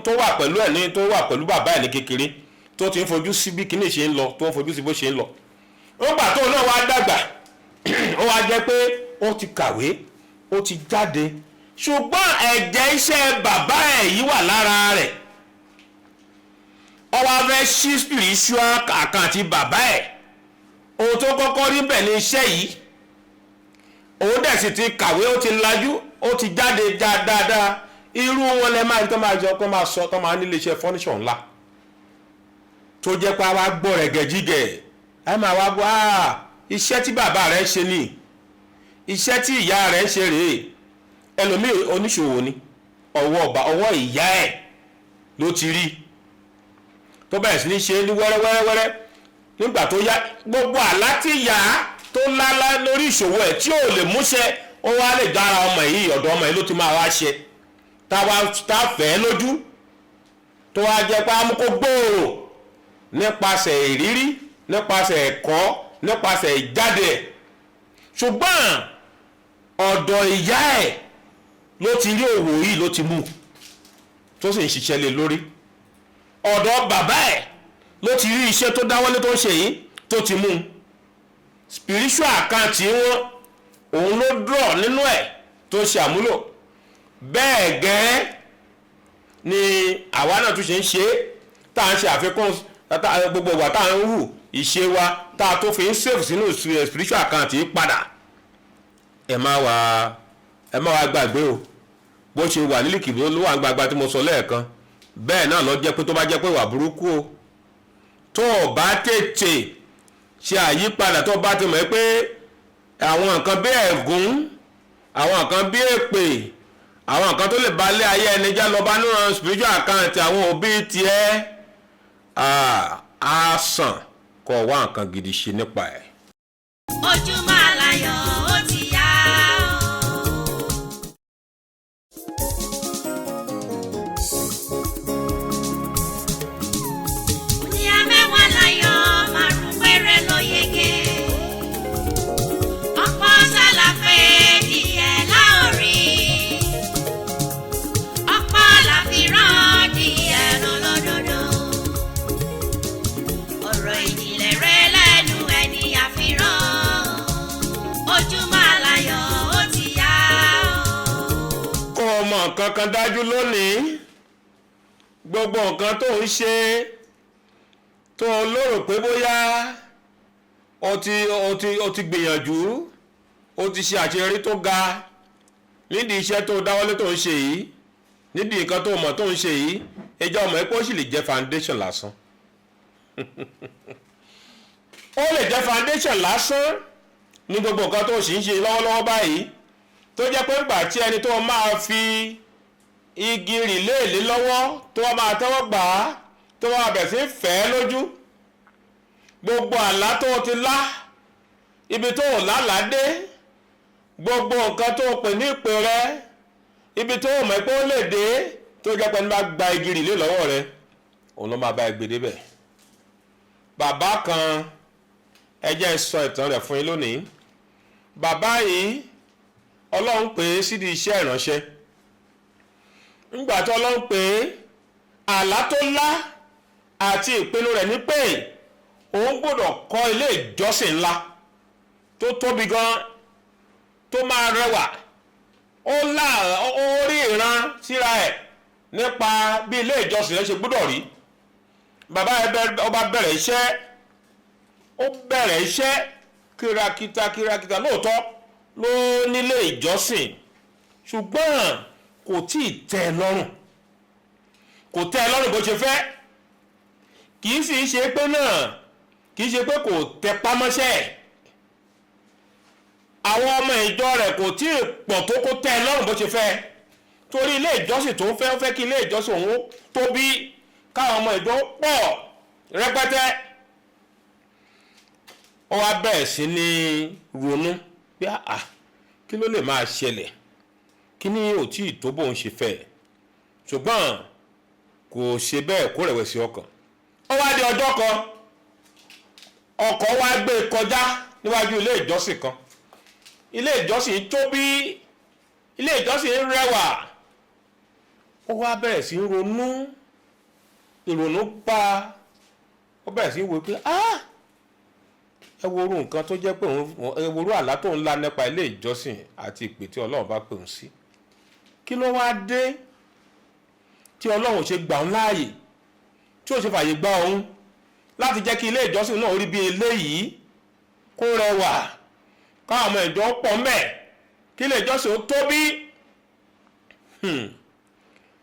Tó wà pẹ̀lú ẹ̀ ní, tó wà pẹ̀lú bàbá ẹ̀ ní kékeré, tó ti ń fojú sí bí kíní ṣe ń lọ, tó ń fojú sí bó ṣe ń lọ. Nígbà tó náà wá dàgbà, ó wá jẹ́ pé ó ti kàwé, ó ti jáde, ṣùgbọ́n ẹ̀jẹ̀ iṣẹ́ bàbá ẹ̀ yìí wà lára rẹ̀. Ó wá fẹ́ ṣí spiritual account bàbá ẹ̀. Ohun tó kọ́kọ́ rí bẹ̀ ní iṣẹ́ yìí. Òun dẹ̀ sì ti kàwé, ó ti lajú, ó ti jáde dáadáa. Irú wọn lẹ máa tó máa jọ, tó máa sọ, tó máa nílé iṣẹ́ furniture ńlá, tó jẹ́ pé a wá gbọ́ rẹ̀ gẹ̀jígẹ̀, ẹ máa wá gbọ́ iṣẹ́ tí bàbá rẹ̀ ṣe ni, iṣẹ́ tí ìyá rẹ̀ ṣe rèé. Ẹlòmíì, oníṣòwò ni. Ọwọ́ ìyá ẹ̀ ló ti rí, tó bẹ̀rẹ̀ sí ní ṣe ní wẹ́rẹ́wẹ́rẹ́wẹ́rẹ́. Nígbà tó yá, gbogbo àlá tí ìyá tó lálá lórí ìṣòwò ẹ̀ tí ò lè múṣẹ, ó wá lè dára ọmọ yìí, ọ̀dọ̀ ọmọ yìí ló ti máa wá ṣe, táwa tá fẹ́ lójú, tó wá jẹ́ pé amúkó gbòòrò nípasẹ̀ ìrírí, nípasẹ̀ ẹ̀kọ́, nípasẹ̀ ìjáde ẹ̀. Ṣùgbọ́n ọ̀dọ̀ ìyá ẹ̀ ló ti rí òwò yìí, ló ti mú, tó sì ń ṣiṣẹ́ lé lórí. Ọ̀dọ̀ bàbá ẹ̀ ló ti rí iṣẹ́ tó dáwọ́lé, tó ń ṣe yìí, tó ti mú spiritual account wọn. Òun ló draw nínú ẹ̀ tó ṣe àmúlò. Bẹ́ẹ̀ gẹ́ẹ́ ni àwa náà tún ṣe ń ṣe, tá à ń ṣe àfikún gbogbo ìgbà tá à ń hù ìṣe wa, tá a tó fi ń save sínú spiritual account yìí padà. Ẹ má wá gbàgbé o, bó ṣe wà nílìkì ló wà gbàgbà tí mo sọ lẹ́ẹ̀kan. Bẹ́ẹ̀ náà lọ jẹ́ pé tó bá jẹ́ pé wà burúkú o, tó o bá tètè ṣe àyípadà, tó o bá ti mọ̀ pé àwọn nǹkan bí ẹ̀gún, àwọn nǹkan bí èpè, àwọn nǹkan tó lè balẹ̀ ayé ẹni já lọ bá nínú spiritual account àwọn òbí tiẹ̀, á sàn kó wá nǹkan gidi ṣe nípa ẹ̀. Ojúmọ́ aláyọ̀, ó ti yá o. Ìyá mẹ́wàá láyọ̀, márùn péré ló yege. Ọ̀pọ̀ sálàfẹ́ díẹ̀ láòrí. Ọ̀pọ̀ làfíràn, díẹ̀ lọ́lọ́dọọdọ. Ọ̀rọ̀ ìjìnlẹ̀ rẹ lẹ́nu ẹni àfíràn. Ojúmọ́ aláyọ̀, ó ti yá o. Kó o mọ nǹkan kan dájú lónìí: gbogbo nǹkan tó ń ṣe, tó o lérò pé bóyá o ti gbìyànjú, o ti ṣe àṣeyọrí tó ga nídìí iṣẹ́ tó dáwọ́lé tó ń ṣe yìí, nídìí nǹkan tó mọ̀ tó ń ṣe yìí, ìjọ ọmọ ẹ pé ó sì lè jẹ́ foundation lásán. Ó lè jẹ́ foundation lásán ní gbogbo nǹkan tó sì ń ṣe lọ́wọ́lọ́wọ́ báyìí, tó jẹ́ pé ńgbà tí ẹni tó máa fi igi rìléèlé lọ́wọ́, tó wá máa tẹ́wọ́ gbà á, tó wá bẹ̀ sí fẹ́ lójú, gbogbo àlá tó ti lá, ibi tó ò lálàá dé, gbogbo nǹkan tó pè ní ìpè rẹ, ibi tó mọ̀ pé ó lè dé, tó jẹ́ pé ní bá gba igi rìlé lọ́wọ́ rẹ, òun ló máa bá ẹ gbé débẹ̀. Bàbá kan, ẹ jẹ́ n sọ ìtàn rẹ̀ fún yín lónìí. Bàbá yìí, Ọlọ́run pè é sídìí iṣẹ́ ìránṣẹ́. Ńgbà tí Ọlọ́run pè é, àlá tó lá àti ìpinnu rẹ̀ ní pé òun gbọ́dọ̀ kọ́ ilé ìjọsìn ńlá tó tóbi gan, tó máa rẹwà. Ó lá, ó rí ìran síra ẹ̀ nípa bí ilé ìjọsìn rẹ̀ ṣe gbọ́dọ̀ rí. Bàbá ẹ ọba bẹ̀rẹ̀ iṣẹ́, ó bẹ̀rẹ̀ iṣẹ́ kírakíta kírakíta. Lóòótọ́ ló nílé ìjọsìn, ṣùgbọ́n kò tí ì tẹ́ ẹ lọ́rùn, kò tẹ́ ẹ lọ́rùn bó ṣe fẹ́. Kì í sì ṣe pé náà, kì í ṣe pé kò tẹpá mọ́ṣẹ́ ẹ̀. Àwọn ọmọ ìjọ rẹ̀ kò tí ì pọ̀ tó kó tẹ́ ẹ lọ́rùn bó ṣe fẹ́, torí ilé ìjọsìn tó ń fẹ́, ó fẹ́ kí ilé ìjọsìn òun tóbi, káwọn ọmọ ìjọ pọ̀ rẹpẹtẹ. Ó wá bẹ̀rẹ̀ sí ní ronú pé, àà, kí ló lè máa ṣẹlẹ̀? Kí ni ò tí ì tó bóun ṣe fẹ́? Ṣùgbọ́n kò ṣe bẹ́ẹ̀ kó rẹ̀wẹ̀sì ọkàn. Ó wá di ọjọ́ kan, ọkọ̀ wá gbé e kọjá níwájú ilé ìjọsìn kan. Ilé ìjọsìn tóbi, ilé ìjọsìn rẹwà. Ó Ó wá bẹ̀rẹ̀ sí í ronú, ìrònú bá a. Ó bẹ̀rẹ̀ sí í wò pé, ah, ẹ wo orú nǹkan tó jẹ́ pé òun, ẹ wo orú àlá tó ń lá nípa ilé ìjọsìn àti ìpè tí Ọlọ́run bá pè òun sí. Kí ló wá dé tí Ọlọ́run ṣe gbà òun láàyè, tí ó ṣe fàyè gba òun láti jẹ́ kí ilé ìjọsìn náà rí bí eléyìí, kó rẹwà, káwọn ọmọ ìjọ pọ̀ ńbẹ̀, kí ilé ìjọsìn ó tóbi?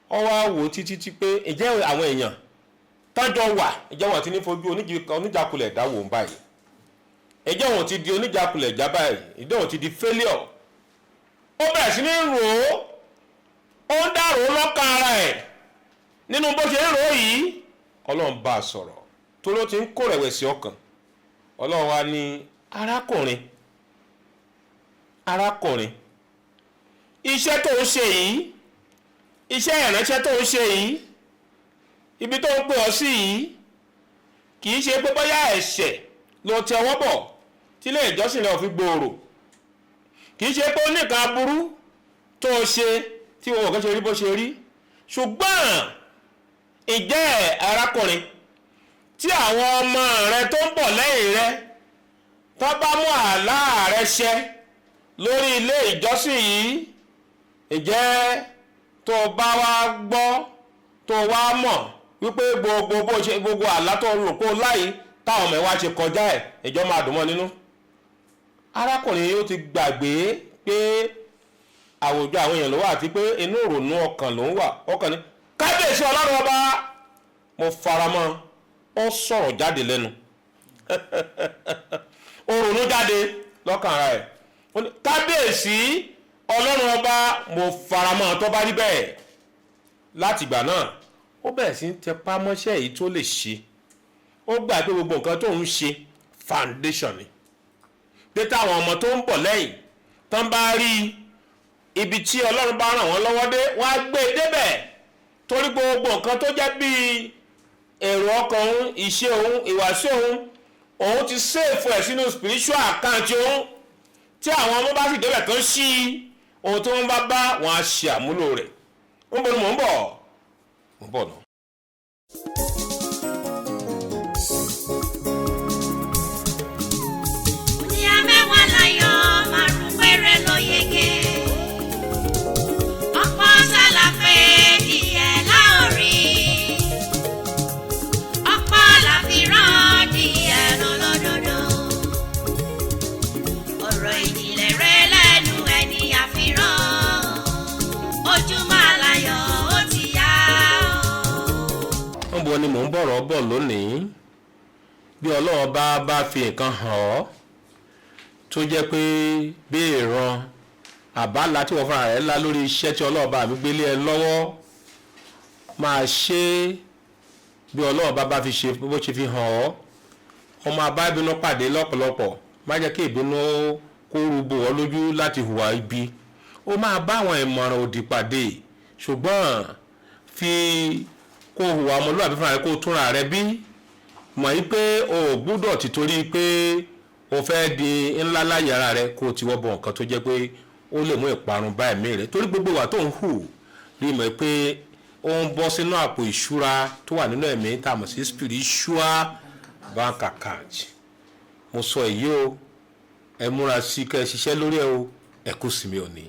Ó wá wò títí tí pé ǹjẹ́ àwọn èèyàn tọ́jọ́ wà, ǹjẹ́ wọ́n ti ní fojú oníjàkulẹ̀ dá wò ń báyìí? Ǹjẹ́ wọ́n ti di oníjàkulẹ̀ já báyìí? Ǹjẹ́ wọ́n ti di failure? Ó bẹ̀rẹ̀ sí ní rò ó, ó ń dàrò lọ́kàn ara ẹ̀. Nínú bó ṣe ń rò ó yìí, Ọlọ́run bá a sọ̀rọ̀ tó ló ti ń kó rẹ̀wẹ̀sì ọkàn. Ọlọ́run wá ní, "Arákùnrin, arákùnrin, iṣẹ́ tó ń ṣe yìí, iṣẹ́ ìránṣẹ́ tó ń ṣe yìí, ibi tó ń pè ọ́ sí yìí, kì í ṣe pé bóyá ẹ̀ṣẹ̀ ló tẹ ọwọ́ bọ̀ tí ilé ìjọsìn rẹ̀ ò fi gbòòrò. Kì í ṣe pé ó ní nǹkan aburú tó ṣe tí wọn ò kàn ṣe rí bó ṣe rí. Ṣùgbọ́n ìjẹ́ arákùnrin, tí àwọn ọmọ rẹ tó ń bọ̀ lẹ́yìn rẹ tó bá mú àlá rẹ ṣẹ lórí ilé ìjọsìn yìí, ìjẹ́ tó bá wá gbọ́, tó wá mọ̀ wípé gbogbo bó ṣe, gbogbo àlá tó rò kó láyìí, táwọn ọmọ ẹ wá ṣe kọjá ẹ̀, ìjọ máa dùn mọ́ nínú?" Arákùnrin yìí, ó ti gbàgbé pé àwùjọ àwọn èèyàn ló wà àti pé inú ìrònú ọkàn ló ń wà. Ọkàn ní, "Kábíyèsí Ọlọ́run Ọba, mo faramọ́." Ó sọ̀rọ̀ jáde lẹ́nu, ó ronú jáde lọ́kàn ara ẹ̀, ó ní, "Kábíyèsí Ọlọ́run Ọba, mo faramọ́ tó bá rí bẹ́ẹ̀." Láti ìgbà náà, ó bẹ̀rẹ̀ sí ń tẹpá mọ́ṣẹ́ èyí tó lè ṣe. Ó gbà pé gbogbo nǹkan tó ń ṣe, foundation ni, pé táwọn ọmọ tó ń bọ̀ lẹ́yìn tán bá rí ibi tí Ọlọ́run bá ràn wọ́n lọ́wọ́ dé, wọ́n á gbé e débẹ̀, torí gbogbo nǹkan tó jẹ́ bíi èrò ọkàn òun, ìṣe òun, ìwàsí òun, òun ti save ẹ̀ sínú spiritual account òun. Tí àwọn ọmọ bá sì débẹ̀ kan sí ohun tí wọ́n bá bá wọn, á ṣe àmúlò rẹ̀. Ń bọ̀ ni mò ń bọ̀, mò ń bọ̀ náà. Ìyá mẹ́wàá láyọ̀, márùn péré ló yege. Ọ̀pọ̀ sálàfẹ́ díẹ̀ láòrí. Ọ̀pọ̀ làfíràn díẹ̀ lọ́lọ́dọọdọ. Ọ̀rọ̀ ìjìnlẹ̀ rẹ lẹ́nu ẹni àfíràn. Ojúmọ́ aláyọ̀ ó ti yá o. Ń bo ni mò ń bọ̀rọ̀ bọ̀ lónìí? Bí Ọlọ́run bá fi nǹkan hàn ọ́ tó jẹ́ pé bí ìran àbálá tí wọ́n fúnra rẹ̀ lá lórí iṣẹ́ tí Ọlọ́run bá mi gbélé ẹ lọ́wọ́, máa ṣe é bí Ọlọ́run bá fi ṣe bó ṣe fi hàn ọ́. Ọmọ abá ìbínú pàdé lọ́pọ̀lọpọ̀. Má jẹ́ kí ìbínú kó rúbò ọ́ lójú láti hùwà ibi. Ó máa bá àwọn ìmọ̀ràn òdì pàdé, ṣùgbọ́n fi kó hùwà ọmọlúwàbí fúnra rẹ, kó túnra rẹ bí mọ̀ yí pé o ò gbúdọ̀ ti torí pé o fẹ́ di ńlá láyé ara rẹ, kó o ti wọ́ bọ̀ nǹkan tó jẹ́ pé ó lè mú ìparun bá ẹ̀mí rẹ, torí gbogbo ìwà tó ń hù rí mọ̀ pé ó ń bọ́ sínú àpò ìṣúra tó wà nínú ẹ̀mí tá a mọ̀ sí spiritual bank account. Mo sọ èyí o. Ẹ múra sí kẹ́ ẹ ṣiṣẹ́ lórí ẹ o. Ẹ kú sinmi òní.